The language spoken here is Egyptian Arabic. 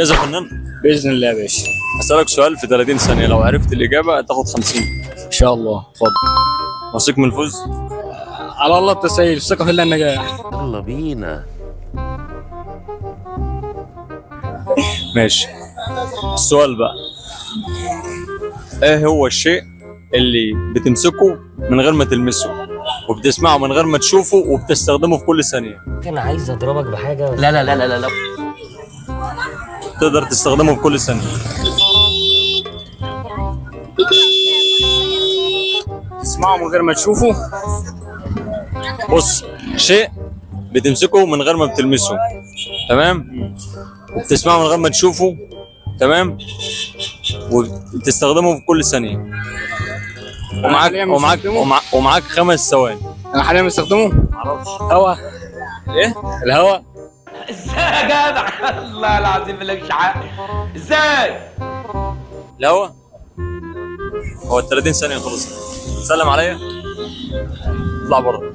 جاهز يا فنان؟ باذن الله يا باشا. هسألك سؤال في 30 ثانية، لو عرفت الإجابة تاخد 50. ان شاء الله، اتفضل. واثق من الفوز؟ على الله التسهيل، الثقة في الله النجاح. يلا بينا. ماشي. السؤال بقى، ايه هو الشيء اللي بتمسكه من غير ما تلمسه وبتسمعه من غير ما تشوفه وبتستخدمه في كل ثانية؟ انا عايز اضربك بحاجة. لا لا لا لا لا. تقدر تستخدمه في كل ثانية. تسمعه من غير ما تشوفه. بص، شيء بتمسكه من غير ما بتلمسه، تمام؟ وبتسمعه من غير ما تشوفه، تمام؟ وبتستخدمه في كل ثانية. ومعاك حالياً ومعاك مستخدمة؟ ومعاك 5 ثواني. انا حاليا مستخدمه. معرفش. هوا. ايه؟ الهوا. ازاي يا جدع؟ الله العظيم مالكش حق، ازاي؟ الهوا. هو ال 30 ثانية خلصت. سلم عليا، اطلع بره.